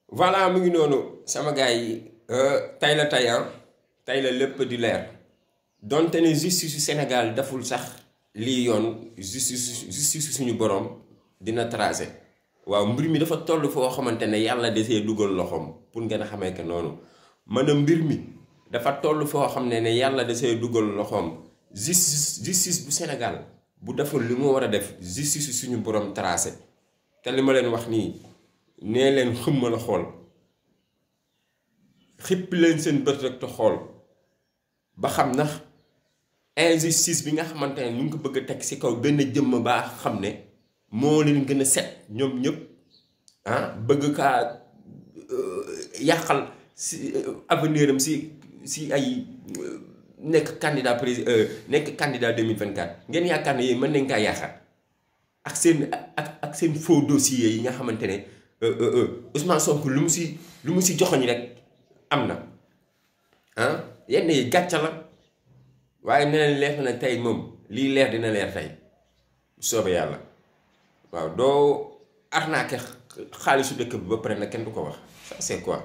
voilà mu ngi noonu sama gars yi tey la tey tey la lépp di leer donte ne justice su Sénégal daful sax lii yoon justice suñu borom dina tracé waaw mbir mi dafa toll foo xamante ne yàlla desee dugal loxoom pour ngeen a xamee que noonu mën a mbir mi dafa toll foo xam ne yàlla desee dugal loxoom justice bu Sénégal bu deful li mu war a def justice suñu borom tracé te li ma leen wax nii nee leen xëmma la xool xippi leen seen bët rek te xool ba xam ndax injustice bi nga xamante ne ñu ngi ko bëgg a teg ci kaw benn jëmm baa xam ne moo leen gën a set ñoom ñëpp bëgg kaa yàqal ci avenir am ci ay nekk candidat nekk candidat 2024 ngeen yaakaar ne yéen mën nañ kaa yàqal ak seen faux dossiers yi nga xamante ne Ousmane Sonko lu mu si joxoñ rek am na yenn yi gàcca la waaye nee na leer na tey moom lii leer dina leer tey soobee yàlla waaw doo arnaqué xaalisu dëkk bi ba pare na kenn du ko wax ça c'est quoi.